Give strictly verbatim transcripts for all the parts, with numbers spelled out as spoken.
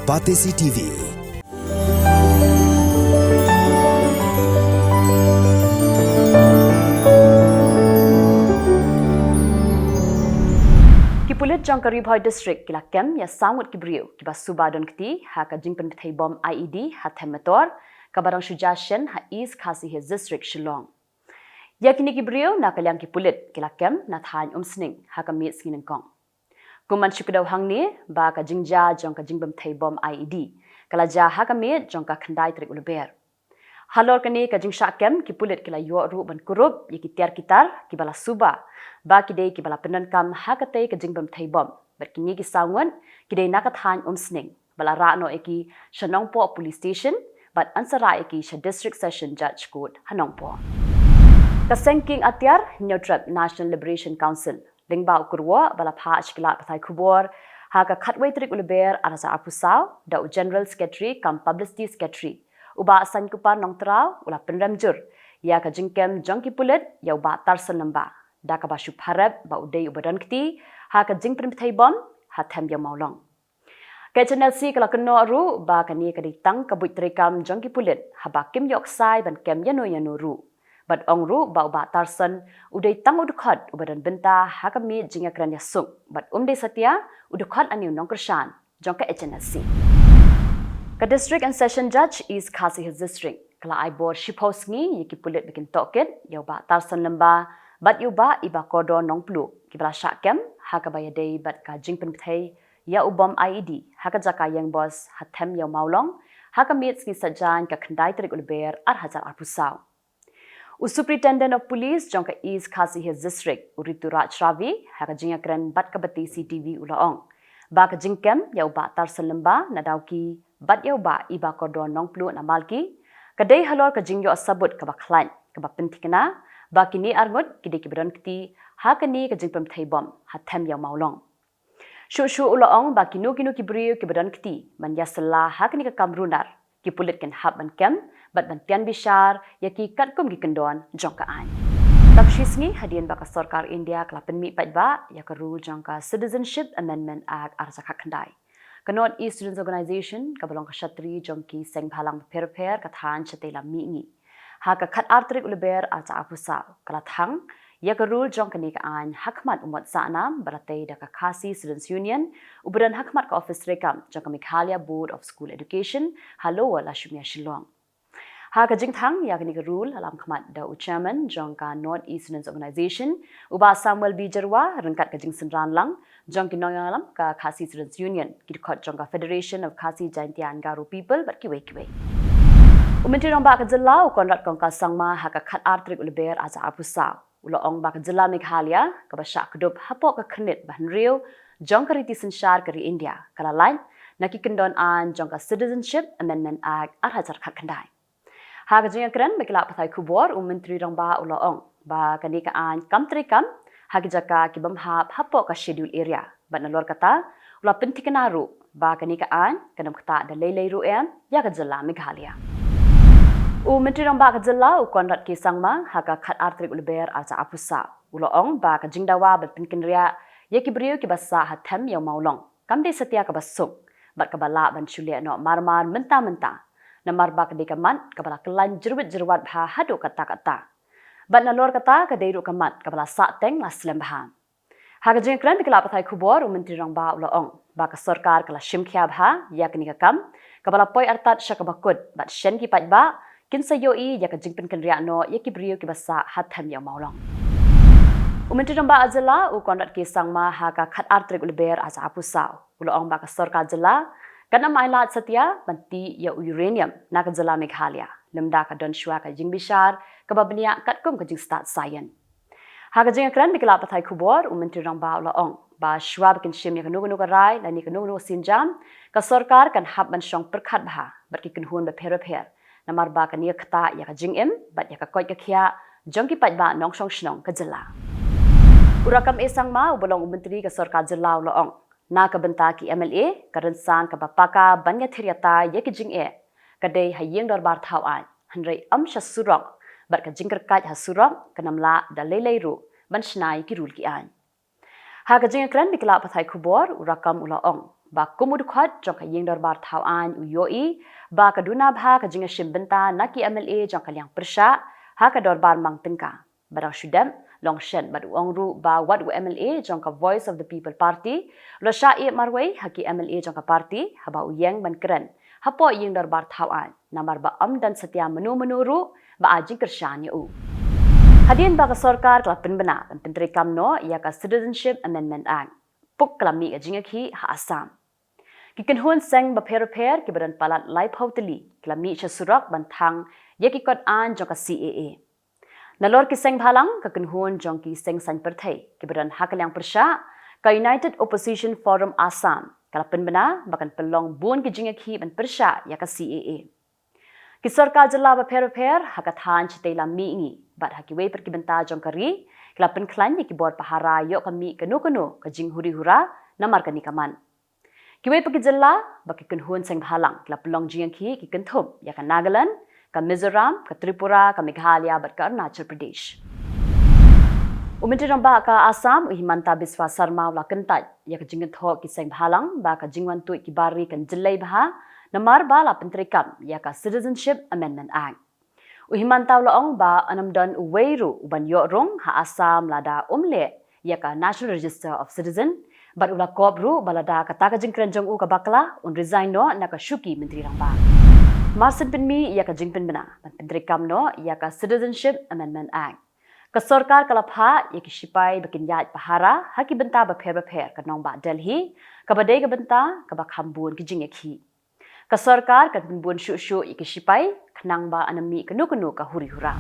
Batesi T V. Ki pulit jong ka Ri Bhoi District ki la kem ïa saw ngut ki briew kiba suba don kti ha ka jingpynpthei bom I E D ha them motor kaba dang shu jia shen ha East Khasi Hills District, Shillong. Ïa kine ki briew na ka liang ki pulit ki la kem na thaiñ Umsning ha ka miet sngi nyngkong. Kum ban shu kdew hangne ba ka jingjia jong ka jingpynpthei bom I E D ka la jia ha ka miet jong ka khyndai tarik u Lber. Halor kane ka jingshah kem, ki pulit ki la ïoh ruh ban kurup ïa ki tiar ki tar kiba la suba ba ki dei kiba la pyndonkam ha katei ka jingpynpthei bom, bad kine ki saw ngut ki dei na ka thaiñ Umsning, ba la rah noh ïa ki sha Nongpoh Police Station bad yn sa rah ïa ki sha District Session Judge Court ha Nongpoh. Ka seng kieng atiar Hynñiewtrep National Liberation Council, lyngba u kyrwoh ba la phah sha ki lad pathai khubor ha ka khatwei tarik u Lber ar hajar arphew saw, da u General Secretary cum Publicity Secretary, u Bah Sainkupar Nongtraw, u la pynrem jur ïa ka jingkem jong ki pulit ïa u Bah Tarson Lyngba da kaba shu pharep ba u dei uba don kti ha ka jingpynpthei bom ha them ïa u Mawlong. Ka H N L C ka la kynnoh ruh ba kane ka dei tang ka buit treikam jong ki pulit haba kim ïoh ksai ban kem ïano ïano ruh. Bad ong ruh ba u Bah Tarson u dei tang u dkhot uba don bynta ha ka miet jingïakren ïasuk bad um dei satia u dkhot lane u nongkyrshan jong ka H N L C. Ka District and Session Judge East Khasi Hills District ka la ai bor shiphew sngi ïa ki pulit ba kin tohkit ïa u Bah Tarson Lyngba bad ïa u Bah Ibakordor Nongpluh kiba la shah kem ha kaba ïadei bad ka jingpynpthei ïa u bom I E D ha ka jaka ïeng bos ha them ïa u Mawlong ha ka miet sngi Saitjaiñ ka khyndai tarik u Lber ar hajar arphew saw. U Superintendent of Police jong ka East Khasi Hills District, u Rituraj Ravi, ha ka jingïakren bad ka Batesi T V u la ong ba ka jingkem ïa u Bah Tarson Lyngba na Dawki bad ïa u Bah Ibakordor Nongpluh na Malki ka dei halor ka jingïoh sabut kaba khlaiñ kaba pynthikna ba kine arngut ki dei kiba don kti ha kane ka jingpynpthei bom ha them ïa u Mawlong. Shuh shuh u la ong ba kino kino ki briew kiba don kti ban ïasylla ha kane ka kam runar, ki pulit kin hap ban kem bad ban tian bishar ïa ki katkum ki kyndon jong ka aiñ. Tang shi sngi hadien ba ka sorkar India ka la pynmih paidbah ïa ka rule jong ka Citizenship Amendment Act ar hajar khatkhyndai, ka North East Students Organization kaba long ka shatri jong ki seng bhalang bapher bapher ka than shatei lam mihngi. Ha ka khatar tarik u Lber ar hajar arphew saw ka la thang ïa ka rule jong kane ka aiñ ha khmat u Mot Sahnam ba la tei da ka Khasi Students Union uba don ha khmat ka ophis treikam jong ka Meghalaya Board of School Education ha Lower Lashiumya, Shillong. Ha ka jingthang ïa kane ka rule ha lam khmat da u chairman jong ka North East Students Organization, u Bah Samuel B Jyrwa, ryngkat ka jingsynran lang jong ki nongïalam ka Khasi Students Union, ki dkhot jong ka Federation of Khasi Jaintia and Garo People bad kiwei kiwei. U Myntri Rangbah ka jylla u Conrad Kongkal Sangma ha ka khatar tarik u Lber ar hajar arphew saw u la ong ba ka jylla Meghalaya kaba shah kdup hapoh ka khyrnit ba hynriew jong ka riti synshar ka ri India ka la lait na ki kyndon aiñ jong ka Citizenship Amendment Act ar hajar khatkhyndai. Ha ka jingïakren bad ki lad pathai khubor, u Myntri Rangbah u la ong ba kane ka aiñ kam treikam ha ki jaka ki bym hap hapoh ka Schedule Area bad nalor kata u la pynthikna ruh ba kane ka aiñ kan ym ktah da lei lei ruh em ïa ka jylla Meghalaya. U Myntri Rangbah ka jylla u Conrad K Sangma ha ka khatar tarik u Lber ar hajar arphew saw u la ong ba ka jingdawa ban pynkynriah ïa ki briew kiba sah ha them ïa u Mawlong kam dei satia kaba suk bad kaba lah ban shu leh noh mar mar mynta mynta, namar ba ka dei ka mat kaba la kyllain jyrwit jyrwat bha haduh katta katta. Bad nalor kata ka dei ruh ka mat kaba la sah teng la slem bha. Ha ka jingïakren bad ki lad pathai khubor, u Myntri Rangbah u la ong ba ka sorkar ka la shim khia bha ïa kane ka kam kaba la poi artat sha kaba kut bad shen ki paidbah kin sa ïohi ïa ka jingpynkynriah noh ïa ki briew kiba sah ha them ïa u Mawlong. U Myntri Rangbah ka jylla u Conrad K Sangma ha ka khatar tarik u Lber ar hajar arphew saw u la ong ba ka sorkar jylla kan ym ailad satia ban tih ïa u uranium na ka jylla Meghalaya lymda ka don shuwa ka jingbishar kaba bniah katkum ka jingstad science. Ha ka jingïakren bad ki lad pathai khubor, u Myntri Rangbah u la ong ba shuwa ba kin shim ïa kano kano ka rai lane kano kano ka sienjam, ka sorkar kan hap ban shong pyrkhat bha bad ki kynhun bapher bapher, namar ba kane ka ktah ïa ka jingim bad ïa ka koit ka khiah jong ki paidbah nongshong shnong ka jylla. U Rakkam A Sangma uba long u Myntri ka sorkar jylla u la ong, na ka bynta ki M L A, ka rynsan kaba paka ban ïathir ïatai ïa ki jingeh ka dei ha ïing dorbar thaw aiñ, hynrei ym sha surok, bad ka jingkyrkait ha surok kan ym lah da lei lei ruh ban shna ïa ki rule ki aiñ. Ha ka jingïakren bad ki lad pathai khubor, u Rakkam u la ong ba kum u dkhot jong ka ïing dorbar thaw aiñ u ïohi ba ka duna bha ka jingïashim bynta na ki M L A jong ka liang pyrshah ha ka dorbar mang tyngka. Ba dang shu dep long shen bad u ong ruh ba wat u M L A jong ka Voice of the People Party u la shah ïeh marwei ha ki M L A jong ka party haba u ïeng ban kren hapoh ïing dorbar thaw aiñ namar ba ym don satia mynno mynno ruh ba ai jingkyrshan ïa u. Hadien ba ka sorkar ka la pynbna ban pyntreikam noh ïa ka Citizenship Amendment Act, puk ka la mih ka jingïakhih ha Assam. Ki kynhun seng bapher bapher kiba don palat laiphew tylli ki la mih sha surok ban thang ïa ki kot aiñ jong ka C A A. Nalor ki seng bhalang, ka kynhun jong ki seng saiñ pyrthei kiba don ha ka liang pyrshah, ka United Opposition Forum Assam, ka la pynbna ba kan pynlong bun ki jingïakhih ban pyrshah ïa ka C A A. Ki sorkar jylla bapher bapher ha ka thaiñ shatei lam mihngi bad ha kiwei pat ki bynta jong ka ri ki la pynkhlaiñ ïa ki bor pahara ïoh ka mih kano kano ka jinghuri hura namar kane ka mat. Kiwei pat ki jylla bad ki kynhun seng bhalang ki la pynlong jingïakhih ki kynthup ïa ka Nagaland, ka Mizoram, ka Tripura, ka Meghalaya bad ka Arunachal Pradesh. U Myntri Rangbah ka Assam, u Himanta Biswa Sarma, u la kyntait ïa ka jingkynthoh ki seng bhalang ba ka jingwan tuid ki bar ri kan jyllei bha namar ba la pyntreikam ïa ka Citizenship Amendment Act. U Himanta u la ong ba ym don uwei ruh uban ïoh rung ha Assam lada um leh ïa ka National Register of Citizen, bad u la kop ruh ba lada kata ka jingkren jong u ka bakla, un resign noh na ka shuki Myntri Rangbah. Marsien pynmih ïa ka jingpynbna ban pyntreikam noh ïa ka Citizenship Amendment Act, ka sorkar ka la phah ïa ki shipai ba kin ïaid pahara ha ki bynta bapher bapher ka nongbah Delhi, kaba dei ka bynta kaba kham bun ki jingïakhih. Ka sorkar kan pynbun shuh shuh ïa ki shipai khnang ba ym mih kano kano ka huri hura.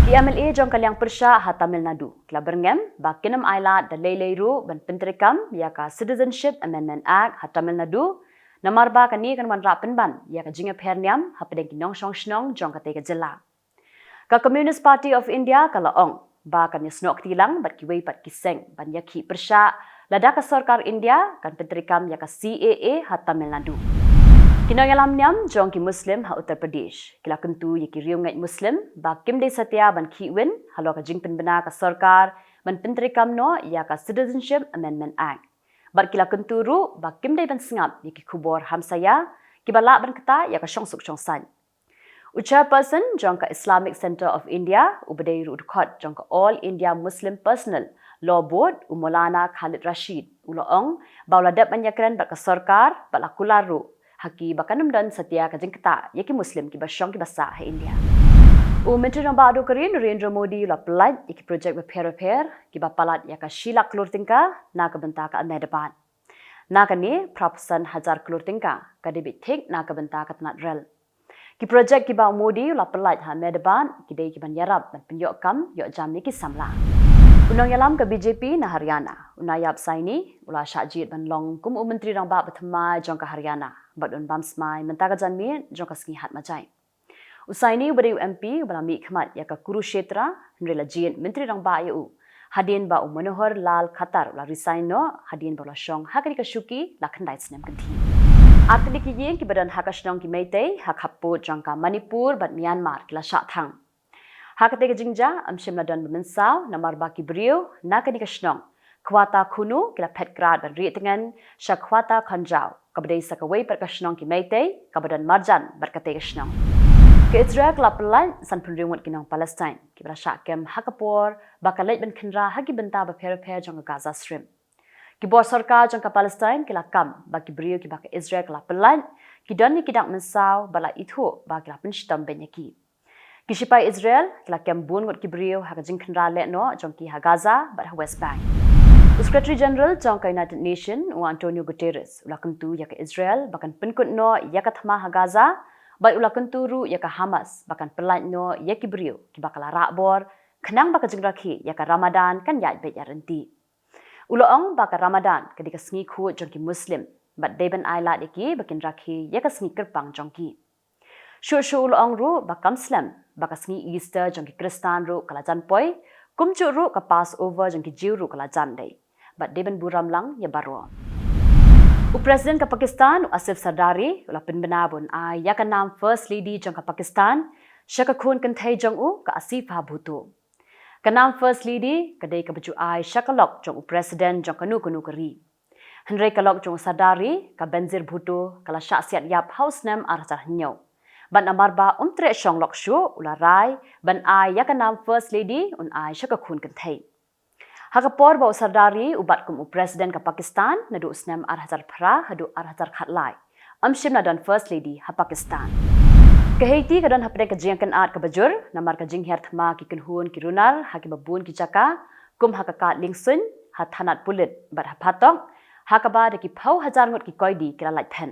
Ki M L A jong ka liang pyrshah ha Tamil Nadu ki la byrngem ba kin ym ailad da lei lei ruh ban pyntreikam ïa ka Citizenship Amendment Act ha Tamil Nadu namar ba kane kan wanrah pynban ïa ka jingïapher niam hapdeng ki nongshong shnong jong katei ka jylla. Ka Communist Party of India ka la ong ba kan ïasnoh kti lang bad kiwei pat ki seng ban ïakhih pyrshah lada ka sorkar India kan pyntreikam ïa ka C A A ha Tamil Nadu. Ki nongïalam niam jong ki Muslim ha Uttar Pradesh ki la kyntu ïa ki riewngeit Muslim ba kim dei satia ban khih win halor ka jingpynbna ka sorkar ban pyntreikam noh ïa ka Citizenship Amendment Act. Bad ki la kyntu ruh ba kim dei ban sngap ïa ki khubor hamsaïa kiba lah ban ktah ïa ka shongsuk shongsaiñ. U chairperson jong ka Islamic Centre of India, uba dei ruh u dkhot jong ka All India Muslim Personnel Law Board, u Maulana Khalid Rashid, u la ong ba u la dep ban ïakren bad ka sorkar bad la kular ruh ha ki ba kan ym don satia ka jingktah ïa ki Muslim kiba shong kiba sah ha India. U Myntri Rangbah Dkhot ka ri, Narendra Modi, u la pyllait ïa ki projek bapher bapher kiba palat ïa ka shi lak klur tyngka na ka bynta ka Ahmedabad. Na kane, phra phew san hajar klur tyngka ka dei beit thik na ka bynta ka tnat rel. Ki projek kiba u Modi u la pyllait ha Ahmedabad ki dei kiban ïarap ban pynïoh kam ïoh jam ïa ki samla. U nongïalam ka B J P na Haryana, u Nayab Saini, u la shah jied ban long kum u Myntri Rangbah ba thymmai jong ka Haryana bad un bam smai mynta ka janmiet jong ka sngi Hat Majai. U Saini uba dei u M P uba la mihkhmat ïa ka Kurukshetra, hynrei la jied Myntri Rangbah ïa u hadien ba u Manohar Lal Khattar u la resign noh hadien ba u la shong ha kane ka shuki la khyndai snem kynthih. Ar tylli ki ïing kiba don ha ka shnong ki Meitei ha khappud jong ka Manipur bad Myanmar ki la shah thang. Ha katei ka jingjia, ym shym la don ba mynsaw namar ba ki briew na kane ka shnong, Khwata Khunu, ki la phet krad ban rieh tngen sha Khwata Khonjaw, kaba dei sa kawei pat ka shnong ki Meitei kaba don marjan bad katei ka shnong. Ka Israel ka la pyllait sanphew hynriew ngut ki nong Palestine kiba la shah kem ha ka por ba ka leit ban khynra ha ki bynta bapher bapher jong ka Gaza Strip. Ki bor sorkar jong ka Palestine ki la kam ba ki briew kiba ka Israel ka la pyllait ki don ïa ki dak mynsaw bad la ithuh ba ki la pynshitom beiñ ïa ki. Ki shipai Israel ki la kem bun ngut ki briew ha ka jingkhynra lehnoh jong ki ha Gaza bad ha West Bank. U Secretary General jong ka United Nation, u Antonio Guterres, u la kyntu ïa ka Israel ba kan pynkut noh ïa ka thma ha Gaza bad u la kyntu ruh ïa ka Hamas ba kan pyllait noh ïa ki briew kiba ka la rah bor khnang ba ka jingrakhe ïa ka Ramadan kan ïaid beit ïaid ryntih. U la ong ba ka Ramadan ka dei ka sngi khuid jong ki Muslim bad dei ban ailad ïa ki ba kin rakhe ïa ka sngi kyrpang jong ki. Shuh shuh u la ong ruh ba kam slem ba ka sngi Easter jong ki Khristan ruh ka la jan poi, kumjuh ruh ka Passover jong ki Jiw ruh ka la jan dei. Bad dei ban burom lang ïa baroh. U President ka Pakistan, u Asif Zardari, u la pynbna ba un ai ïa ka nam First Lady jong ka Pakistan sha ka khun kynthei jong u, ka Asifa Bhutto. Ka nam First Lady ka dei kaba ju ai sha ka lok jong u President jong kano kano ka ri. Hynrei ka lok jong u Sardar Ri, ka Benazir Bhutto, ka la shah siat ïap ha u snem ar hajar hynñiew. Bad namar ba um treh shong lok shuh, u la rai ban ai ïa ka nam First Lady, un ai sha ka khun kynthei. Ha ka por ba u Sardar Ri u bat kum u President ka Pakistan, naduh u snem ar hajar phra haduh ar hajar khatlai, ym shym la don First Lady ha Pakistan. Ka Haiti ka don hapdeng ka jingïakynad kaba jur, namar ka jinghiar thma ki kynhun ki runar ha kiba bun ki jaka, kum ha ka Kad Liengsuiñ, ha thanat pulit bad ha Phatok, ha kaba da ki phew hajar ngut ki koidi ki la lait phet.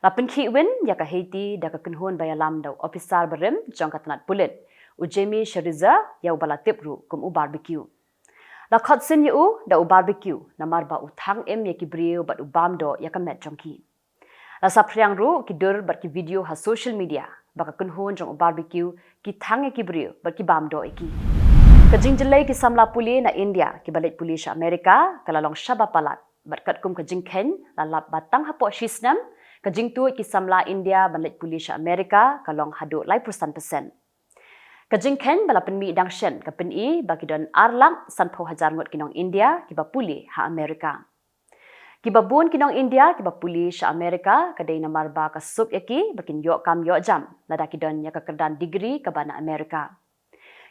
La pynkhih win ïa ka Haiti da ka kynhun ba ïalam da u ophisar barim jong ka thanat pulit, u Jimmy Chérizier, ïa uba la tip ruh kum u Barbecue. La khot sin ïa u da u Barbecue namar ba u thang im ïa ki briew bad u bam doh ïa ka met jong ki. La saphriang ruh ki dur bad ki video ha social media ba ka kynhun jong u Barbecue ki thang ïa ki briew bad ki bam doh ïa ki. Ka jingjyllei ki samla pule na India kiba leit pule sha Amerika ka la long shaba palat, bad katkum ka jingkheiñ, la lap ba tang hapoh shi snem, ka jingtuid ki samla India ban leit pule sha Amerika ka long haduh laiphew san percent. Ka jingkheiñ ba la pynmih dang shen ka pyni ba ki don ar lak sanphew hajar ngut ki nong India kiba pule ha Amerika. Kiba bun ki nong India kiba pule sha Amerika ka dei namar ba ka suk ïa ki ba kin ïoh kam ïoh jam, lada ki don ïa ka kyrdan degree kaba na Amerika.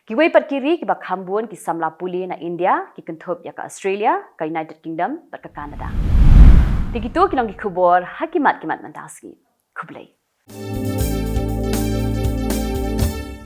Kiwei pat ki ri kiba kham bun ki samla pule na India ki kynthup ïa ka Australia, ka United Kingdom bad ka Canada. Te kito ki long ki khubor ha ki mat ki mat mynta ka sngi. Khublei.